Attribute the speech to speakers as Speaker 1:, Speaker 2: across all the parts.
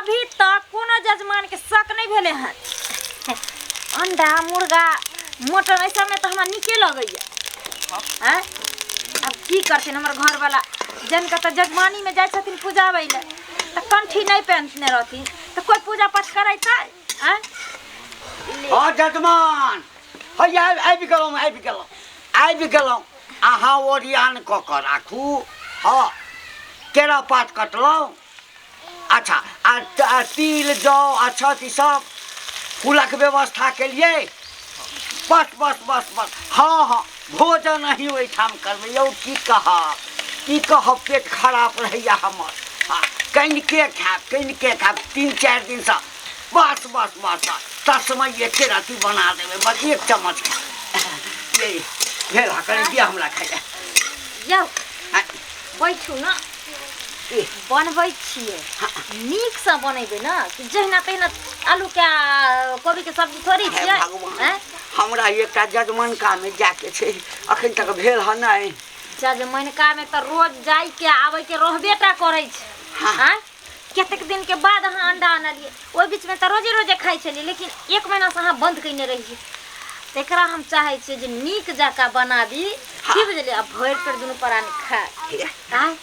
Speaker 1: अभी तक कोनो जजमान के शक नहि भेलै हन। अंडा मुर्गा मटन एहि सबमे तऽ हमरा नीके लगैया। आँय, आब की करथिन हमर घरवाला? जन के तऽ जजमानीमे जाइ छथिन पूजाबै लए तऽ कंठी नहि पहिनने रहथिन तऽ कोइ पूजा पाठ करैतै? आँय।
Speaker 2: हँ जजमान, हैया आबि गेलहुँ, आबि गेलहुँ, आबि गेलहुँ। अहाँ ओरियान कऽ कऽ राखू। हँ, केरा पात कटलहुँ? अच्छा, आ तिल जौ अक्षत ई सब फूलक व्यवस्था केलियै? बस बस बस बस। हँ हँ, भोजन अहीं ओहिठाम करबै। यौ की कहब, की कहब, पेट खराब रहैया हमर। हँ, कनिके खायब, कनिके खायब 3-4 दिनसँ। बस बस बस बस, तस्मै एके रत्ती बना देबै, बस एक चम्मच खायब। ये भेल? हँ, कनि दिअ हमरा खाइ लए।
Speaker 1: यौ बैठू ने, बनबै छियै। नीकसँ बनेबै ने कि जहिना तहिना आलूके आ कोबीके सब्जी थोड़ी
Speaker 2: हे
Speaker 1: छियै?
Speaker 2: भगवान।
Speaker 1: आँय?
Speaker 2: हमरा एकटा जजमनकामे जायके छै, अखन तक भेल हँ नहि।
Speaker 1: जजमनिकामे तऽ रोज जाइके आबैके रहबे टा करै छै। आँय, कतेक दिनके बाद अहाँ अंडा आनलियै। ओहि बीचमे तऽ रोजे रोजे खाइ छलियै, लेकिन एक महीनासँ अहाँ बन्द कयने रहियै। एकरा हम चाहै छियै जे नीक जकाँ बनाबी, की बुझलियै? आ भरि पेट दुनू प्राणी खाय।
Speaker 2: हे,
Speaker 1: आँय?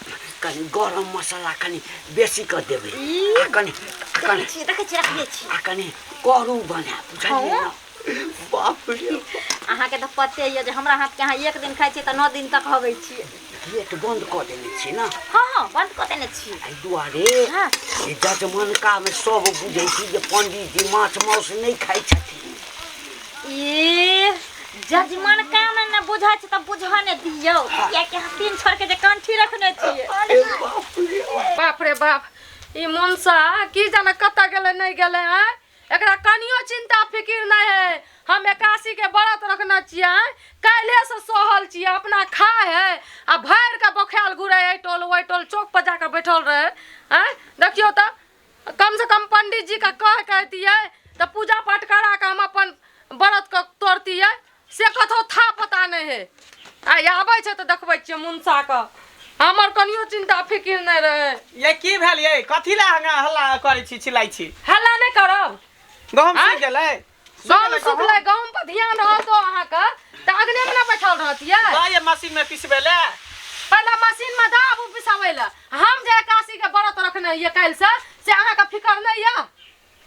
Speaker 2: कनि गरम मसाला कनि बेसी कऽ देबै।
Speaker 1: ई,
Speaker 2: आ कनि
Speaker 1: देखै
Speaker 2: कनि
Speaker 1: छियै, देखै छियै, रखने छी।
Speaker 2: आ कनि करू बनायब, बुझलियै
Speaker 1: हँ।
Speaker 2: ने? बाप रे बाप।
Speaker 1: अहाँके तऽ पते यऽ जे हमरा हाथके अहाँ एक दिन खाइ छियै तऽ 9 दिन तक हगै छियै।
Speaker 2: गेट बन्द कऽ देने छी ने?
Speaker 1: हँ हँ, बन्द कऽ देने छी।
Speaker 2: एहि दुआरे
Speaker 1: हँ
Speaker 2: जे जजमनकामे सब बुझै छै जे पंडीजी माछ मांस नहि खाइ छथिन।
Speaker 1: ई जजमनका मे ने बुझै छै तऽ बुझऽ ने दियौ, कियाकि अहाँ 3 छोड़ के जे कंठी रखने छियै।
Speaker 2: अरे बाप रे बाप।
Speaker 3: बाप रे बाप, ई मुनसा की जाने कतऽ गेलै नहि गेलै। आँय, एकरा कनियो चिंता फिकिर नहि है। हम एकासी के व्रत रखने छियै, काल्हे से सहल छियै। अपना खा है आ भरि के बोखायल घुरे एहि टोल ओहि टोल, चौक पर जाके बैठल रहे। आँय, देखियौ तऽ कम से कम पंडित जी के कह के अतियै तऽ पूजा पाठ करा के हम अपन व्रत के तोड़तियै, से कतहु था पता नहि है। आ आबै छै तऽ देखबै छियै मुनसा के। हमर कनियो चिंता फिकिर नहि रहे।
Speaker 4: ये की भेल? ये कथी लए हंगा हल्ला करै छी, चिल्लाइ छी?
Speaker 3: हल्ला नहि करब।
Speaker 4: गहूम
Speaker 3: आँय?
Speaker 4: सूखि गेलै?
Speaker 3: गहूम सुखलै? गहूम पर ध्यान रहतो अहाँके तऽ अगने मे ने बैठल रहतियै।
Speaker 4: दऽ ये मशीन में पिसबै लए।
Speaker 3: पहिले मशीन में दऽ आबू पिसाबै लए। हम जे एकासी के व्रत रखने हियै काल्हि से, से अहाँके फिकर नहि यऽ?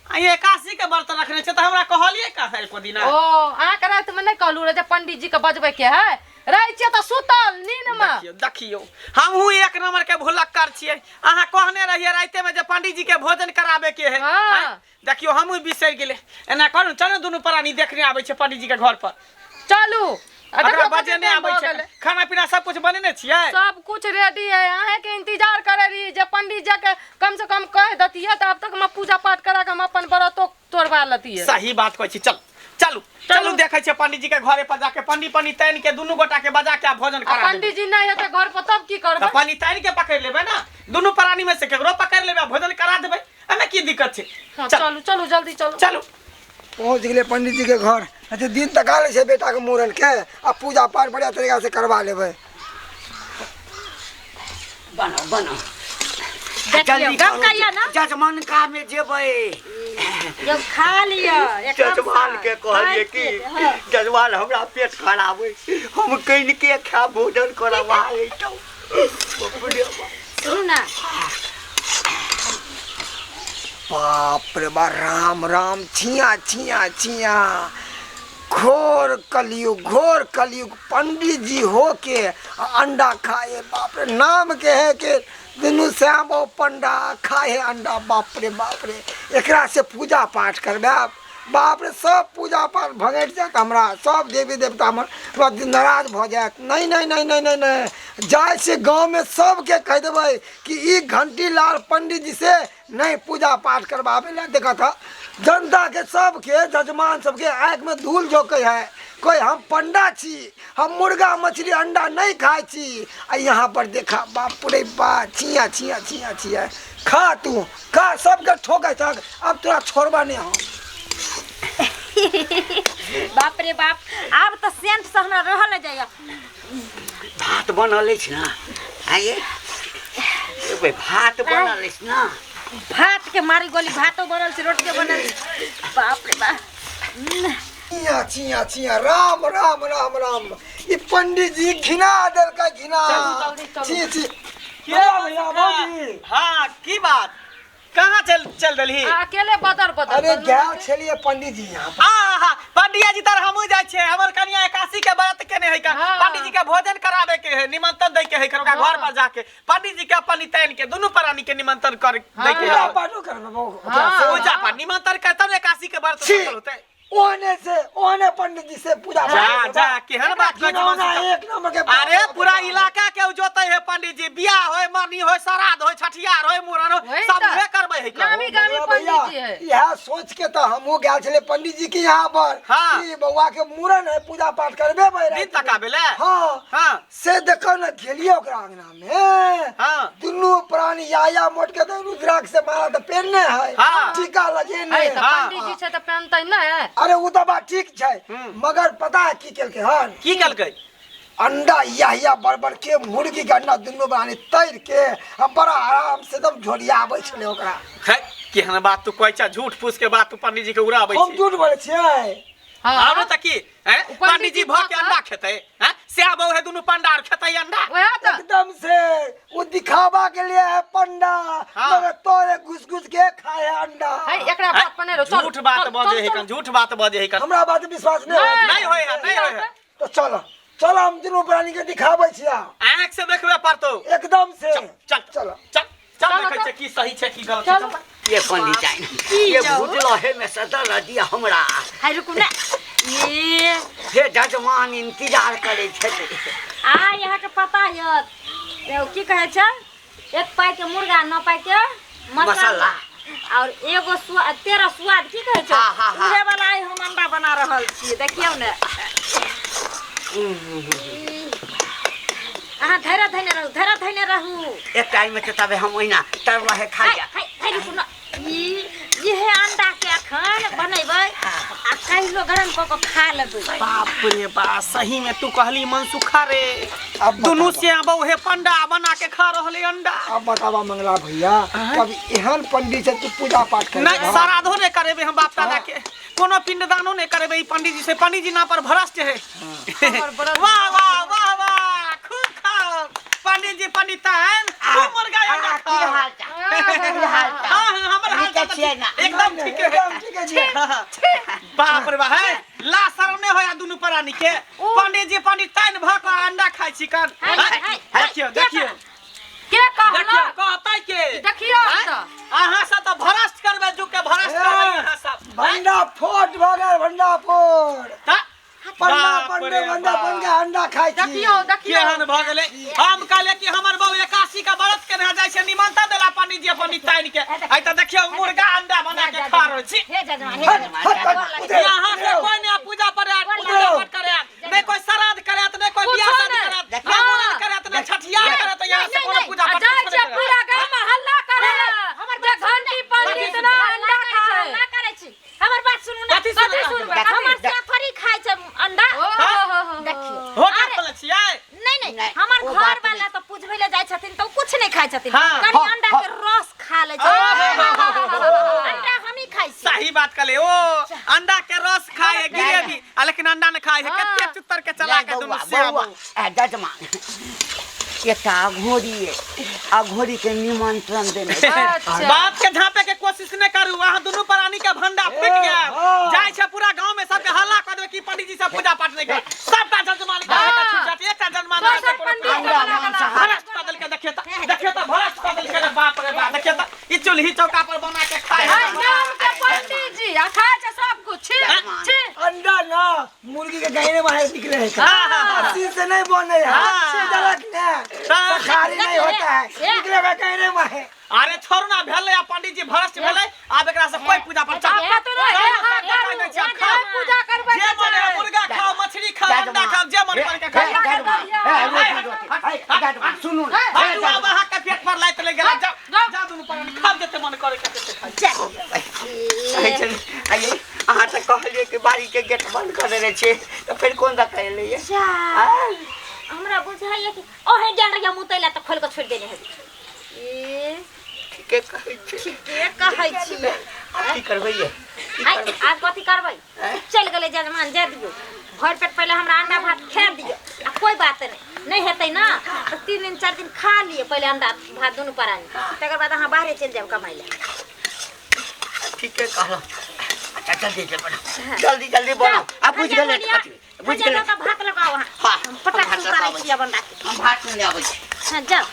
Speaker 4: आ ये एकासी के व्रत रखने छै तऽ हमरा कहलियै कहाँ एको दिना?
Speaker 3: ओ अहाँके राति में नहि कहलहुँ रहे जे पंडित जी के बजबै के है? रहै छियै तऽ सुतल नींद में।
Speaker 4: देखियौ देखियौ, हमहूँ एक नंबर के भुलक्कर छियै। अहाँ कहने रहियै राइते में जे पंडित जी के भोजन कराबे के है।
Speaker 3: हँ।
Speaker 4: आँय? देखियौ, हमहूँ बिसरि गेलै। एना करू, चलू दुनू प्राणी देखने आबै छै पंडित जी के घर पर।
Speaker 3: चलू। आ
Speaker 4: एकरा
Speaker 3: देखियौ
Speaker 4: बजेने
Speaker 3: कते टाइम
Speaker 4: आबै
Speaker 3: भऽ
Speaker 4: छै।
Speaker 3: गेलै।
Speaker 4: खाना पीना सब कुछ बनेने छियै?
Speaker 3: सब कुछ रेडी है। अहें के इंतजार करे रही जे पंडित जी के कम से कम कह दतियै तऽ अब तक हम पूजा पाठ करा के हम अपन व्रतो तोड़वा लतियै।
Speaker 4: सही बात कहै छी। चल चलू चलू, देखै छियै पंडित जी के घरे पर जाके पंडित पंडित तानि के दुनू गोटा के बजा के आ भोजन
Speaker 3: आ
Speaker 4: करा देबै।
Speaker 3: पंडित जी नहि हेतै घर पर तब की
Speaker 4: तऽ
Speaker 3: करबै?
Speaker 4: पंडित तानि के पकड़ि लेबै ने, दुनू प्राणी में से केकरो पकड़ि लेबै आ भोजन करा देबै। एहिमे की दिक्कत छै?
Speaker 3: हाँ,
Speaker 4: चल।
Speaker 3: चलू चलू, जल्दी चलू।
Speaker 4: चलू।
Speaker 5: पहुँच गेलै पंडित जी के घर। अच्छा, दिन तका लै छै बेटाके मूड़नके आ पूजा पाठ बढ़िया तरीका से करवा लेबै।
Speaker 2: बनाउ बनाउ।
Speaker 1: देखियौ,
Speaker 2: जल्दी
Speaker 1: गप
Speaker 2: करू।
Speaker 1: करियौ ने।
Speaker 2: जजमनका में जेबै।
Speaker 1: जब खा लिअ एकदम
Speaker 2: जजमान के कहलियै
Speaker 1: खाइत
Speaker 2: कि
Speaker 1: पियैत, हँ।
Speaker 2: जजमान, हमरा पेट खराब अछि, हम कनिके खायब, भोजन करब अहाँ एहिठाम। बाप रे बाप।
Speaker 1: सुनू ने।
Speaker 5: बाप रे बा, राम राम, छिया छिया छिया, घोर कलयुग, घोर कलयुग। पंडित जी हो के आ अंडा खाए। बाप रे, नाम के है के दुनू श्याम ओ पंडा खाए है अंडा। बाप रे बाप रे, एकरा से पूजा पाठ करबायब? बाप रे, सब पूजा पाठ भगैट जायत हमरा, सब देवी देवता हमर हमरा नाराज भऽ जायत। नहीं नहीं नहीं नहीं नहीं नहीं, जाइ से गाँवमे सबके कहि देबै कि ई घंटी लाल पंडित जी से नहीं पूजा पाठ करबाबै लए। देखत ह जनता के सबके, जजमान सबके आँखिमे धूल झोंकै है। कोई हम पंडा छी, हम मुर्गा मछली अंडा नहीं खाइ छी, आ यहाँ पर देखा, बाप रे बा, छिया छिया छिया छिया। खा तू खा, सबके ठोकै छक, अब तोरा छोड़बा नहीं हम।
Speaker 1: बाप रे बाप, आब तऽ सेंट से हमरा रहल नहि जाइए।
Speaker 2: भात बनल अछि ने? आँय ये, भात बनल अछि ने?
Speaker 1: भात के मारी गोली भातो बनल छै रोटियो बनल छै। बाप रे बाप।
Speaker 5: छिया छिया छिया राम राम राम राम ई पंडित जी घिना देलकै घिना। छी छी भैया भौजी।
Speaker 4: हाँ की बात कहाँ चल चल देलही?
Speaker 3: अकेले बदर बदर।
Speaker 5: अरे गेल छलियै पंडित जी यहाँ पर।
Speaker 4: आहा पंडिया जी तर हमहूँ जाइ छियै हमर कनिया एकासी के व्रत केने है का पंडित जी के भोजन कराबे के है निमंत्रण दै के है ओकरा घर पर जाके पंडित जी के अपन निताइन के दुनू प्राणी के निमंत्रण कर दै के
Speaker 5: पूजा
Speaker 4: है।
Speaker 5: पाठो करबै ओकरा से।
Speaker 4: पूजा पाठ निमंत्रण कर तब एकासी के व्रत सफल होतै।
Speaker 5: ओहने से ओहने पंडित जी से पूजा
Speaker 4: जा
Speaker 5: पाठ
Speaker 4: जा केहन बात कहै छी
Speaker 5: घिनौना
Speaker 4: मनसुखा।
Speaker 5: एक नंबर के।
Speaker 4: अरे पूरा इलाका के जोते है पंडित जी बियाह होय मरनी होय श्राद्ध होय छठियार होय मुड़न होय
Speaker 3: वही
Speaker 4: सब
Speaker 3: तऽ।
Speaker 4: उहे करबै है का।
Speaker 3: नामी गामी पंडित जी है।
Speaker 5: इएह सोच के तऽ हमहूँ गेल छलियै पंडित जी के यहाँ पर।
Speaker 4: हाँ।
Speaker 5: कि बौआ के मुड़न है पूजा पाठ करबे
Speaker 4: दिन तकाबे ले।
Speaker 5: हाँ
Speaker 4: हाँ
Speaker 5: से देखो न गेलियै ओकरा अंगना में।
Speaker 4: हाँ।
Speaker 5: दुनू प्राणी याया मोट के तऽ रुद्राक्ष से मारा तऽ पेनने है।
Speaker 4: हाँ।
Speaker 5: टीका लगेने
Speaker 3: है तऽ
Speaker 4: हाँ।
Speaker 3: पंडित जी छै तऽ पेनतै नहि।
Speaker 5: अरे ओ तऽ बात ठीक छै मगर पता है की केलकै हन?
Speaker 4: की केलकै?
Speaker 5: अंडा याहिया बड़ के मुर्गी के अंडा दुनू प्राणी तैर के आ बड़ा आराम से एकदम झोरियाबै छलै ओकरा।
Speaker 4: है केहन बात तू कहै छ झूठ फूस के बात तू पंडित जी के उड़ाबै
Speaker 5: हम
Speaker 4: छी।
Speaker 5: झूठ बोलै छियै?
Speaker 3: हाँ।
Speaker 4: आरो तऽ की हैं पंडित जी भऽ के अंडा खेतै हैं सएह बहु है दुनू पंडा आर खेतै अंडा।
Speaker 3: वएह तऽ
Speaker 5: एकदम से वो दिखावा के लिए है पंडा।
Speaker 4: हाँ।
Speaker 5: मगर तोरे घुस घुस के खाए है अंडा।
Speaker 3: है एकरा बात पर नहि रहो, चल,
Speaker 4: झूठ बात
Speaker 3: चल,
Speaker 4: बजै
Speaker 3: चल,
Speaker 4: है
Speaker 3: चल।
Speaker 4: कन झूठ बात बजै है कन।
Speaker 5: हमरा बात विश्वास नहीं होय।
Speaker 4: नहीं होय है नहीं होय है।
Speaker 5: तो चलो चलो हम दुनू प्राणी के दिखाबै छियै
Speaker 4: आँख से देखबे पड़तौ।
Speaker 5: एकदम से।
Speaker 4: चल चल
Speaker 5: चलो
Speaker 4: चल चल
Speaker 3: चलो,
Speaker 4: देखै
Speaker 3: चल।
Speaker 4: छै की सही छै की गलत छै।
Speaker 3: चल।
Speaker 4: चल।
Speaker 2: ये पंडित ये भुजलो हे में सदर दिया हमरा।
Speaker 1: हाय रुकू ना ये
Speaker 2: हे जजमान इंतजार करे छे।
Speaker 1: आ यहाँ के पता है की कहै छै एक पाई के मुर्गा 9 पाई के मसाला और एगो स्वाद 13 स्वाद की कहै छै।
Speaker 2: हाँ, हाँ, हाँ।
Speaker 1: उहे वाला आइ हम अंडा बना रहल छी देखियौ ने। अहाँ धैर्य धैने रहू धैर्य धैने रहू।
Speaker 2: एक टाइम में तबे हम ओहिना तरला है खा जा।
Speaker 1: हाय रुकू ना इहे अंडा के अखन बनेबै आ काल्हिो गरम कऽ के खा लेबै।
Speaker 4: बाप रे बा सही में तू कहली मनसुखा रे
Speaker 5: अब
Speaker 4: दुनू से बहु हे पंडा बना के खा रहले अंडा।
Speaker 5: अब बतावा मंगला भैया कभी एहन पंडित से तू पूजा पाठ कर
Speaker 4: नहीं श्राद्धो नहीं करेबे हम बाप दादा के कोनो पिंडदानो नहीं करेबे ई पंडित जी से। पंडित जी ना पर भ्रष्ट है। वाह वाह वाह वाह खूब खाओ पंडित जी पंडिताइन खूब मुर्गा अंडा
Speaker 2: की
Speaker 4: खाओ।
Speaker 2: हाल चाल? की हाल चाल?
Speaker 4: हाँ हाँ हमर हाल
Speaker 2: नीके छियै ना?
Speaker 4: एकदम ठीक है
Speaker 5: एकदम ठीक है जी।
Speaker 4: बाप रे बा है ला शरम नहीं होया दुनू प्राणी के पंडित जी पंडिताइन भ के अंडा खाइ छी कन। देखियो देखियो
Speaker 3: के
Speaker 4: देखियो
Speaker 3: कहलक
Speaker 4: कहतै के
Speaker 3: देखियो तऽ
Speaker 4: अहाँ सब तऽ भ्रष्ट करबै जुग के भ्रष्ट करबै अहाँ सब।
Speaker 5: भंडा फोट भऽ गेल भंडा फोट।
Speaker 4: तऽ
Speaker 5: पंडा
Speaker 4: बाप
Speaker 5: पंडे
Speaker 4: रे
Speaker 5: भंडा
Speaker 4: बाप।
Speaker 5: बन के अंडा खाइ छी।
Speaker 3: देखियो देखियो
Speaker 4: केहन भऽ गेलै। हम कहलियै कि हमर बहू एकासी के व्रत केने जाइ छै निमंत्रण देला पंडित जी पंडिताइन के आइ तऽ देखियौ मुर्गा अंडा बना के खा रहल छी।
Speaker 1: हे जजमान हे
Speaker 5: हट,
Speaker 1: जजमान
Speaker 5: हट, हट, उतरे,
Speaker 4: यहाँ से
Speaker 5: उतरे।
Speaker 4: कोई नहीं पूजा पर पूजा पाठ करे नहीं कोई श्राद्ध करे नहीं कोई बियाह
Speaker 3: कुछो
Speaker 4: शादी
Speaker 3: नहि।
Speaker 4: करे नहीं मुड़न करे नहीं छठियार करे यहाँ से कोनो पूजा
Speaker 3: आ
Speaker 4: पाठ
Speaker 3: जाइ
Speaker 4: कुछो
Speaker 3: छै
Speaker 4: नहि करे।
Speaker 3: पूरा गाँव में हल्ला करे जे घंटी पंडित ना अंडा खाए।
Speaker 1: हल्ला करै छी हमर बात सुनू ना।
Speaker 4: कथी सुनबै?
Speaker 3: कथी सुनबै?
Speaker 1: हमर सफरी खाइ छै अंडा।
Speaker 3: ओ हो हो हो।
Speaker 1: देखियौ
Speaker 4: होटल खोलै छियै?
Speaker 1: नहीं नहीं हमर
Speaker 2: ओ
Speaker 1: घर
Speaker 2: बात
Speaker 1: वाला तऽ पूजबै ले जाइ छथिन तऽ कुछ नहीं खाइ छथिन
Speaker 4: हाँ।
Speaker 1: कनी अंडा के रस खा लै छथिन। अंडा हमही खाइ छी।
Speaker 4: सही बात कहले ओ अंडा के रस खाए है गिरेबी आ लेकिन अंडा न खाए है कते चुत्तर के चला के दुनू से
Speaker 2: बौआ ए जजमान एकटा अघोरी है अघोरी के निमंत्रण देने छै।
Speaker 3: अच्छा
Speaker 4: बाप के झांपे के कोशिश नहीं करू अहाँ दुनू प्राणी के भंडा फूट गया। जाय छै पूरा गांव में सबके हल्ला कर देबै कि पंडित जी से पूजा पाठ नहीं कर सबटा जजमान के हाथ छूट जात एकटा जजमान
Speaker 3: दोसर
Speaker 4: से कोनो
Speaker 3: पंडित के
Speaker 2: अंडा
Speaker 3: बना
Speaker 2: मांसाहार।
Speaker 4: भ्रष्ट कर देलकै। देखियौ तऽ देखियौ तऽ भ्रष्ट कर देलकै रे बाप रे बाप। देखियौ तऽ ई चूल्ही चौका पर बना के खाए
Speaker 3: है
Speaker 4: है।
Speaker 3: नाम के पंडित जी आ खाय छै सब कुछ छी छी
Speaker 5: अंडा ना मुर्गी के गहने बाहर निकले है
Speaker 4: हाँ।
Speaker 5: मशीन से नहीं बने है
Speaker 4: हाँ।
Speaker 5: गलत ने शाकाहारी नहीं होता है निकले हुए गहने बाहर।
Speaker 4: अरे छोड़ू ना भेलै आ पंडित जी भ्रष्ट भेलै आब एकरा से कोई पूजा पाठ
Speaker 3: आब कतौ नहि हे हाथ करू
Speaker 4: खाओ।
Speaker 3: पूजा करबै
Speaker 4: जे मन है मुर्गा खाओ मछली खाओ अंडा खाओ जे मन कर के खाओ।
Speaker 2: जजमान सुनू ना।
Speaker 4: हटू आब अहाँ के पेट पर लाइत ले गेला जाओ जा दुनू प्राणी खा जते मन करे के तते खाइ।
Speaker 2: आइए अहाँ तऽ कहलियै कि बाड़ी के गेट बंद कऽ देने छियै तऽ फेर कोन दऽ कऽ एलियै?
Speaker 1: जा हमरा बुझाइया कि ओहे गेल रहियै मुतै ला तऽ खोल के छोड़ि देने हेबै। ए
Speaker 2: ठीके कहै छी।
Speaker 1: ठीके कहै छियै।
Speaker 2: आब की करबै ये?
Speaker 1: आइ आब कथी करबै? चलि गेलै जजमान, जाय दियौ। भरि पेट पहिले हमरा अंडा भात खा दियौ, आ कोइ बात नहि, नहि हेतै ना तऽ 3 दिन 4 दिन खा लिअ पहिले अंडा भात दुनू प्राणी, तकर बाद अहाँ बाहरे चलि जायब कमाइ लए।
Speaker 2: ठीके कहलहुँ। अच्छा जल्दी जल्दी बनाउ, जल्दी जल्दी बनाउ। आ बुझि गेलै कथी, बुझि गेलै।
Speaker 1: भात लगाउ अहाँ।
Speaker 2: हाँ,
Speaker 1: हम पटाक
Speaker 2: भात
Speaker 1: से उतारै
Speaker 2: लगाबै
Speaker 1: छी अब अंडा के।
Speaker 2: हम भात नहि आबै छी।
Speaker 1: हाँ, जाउ।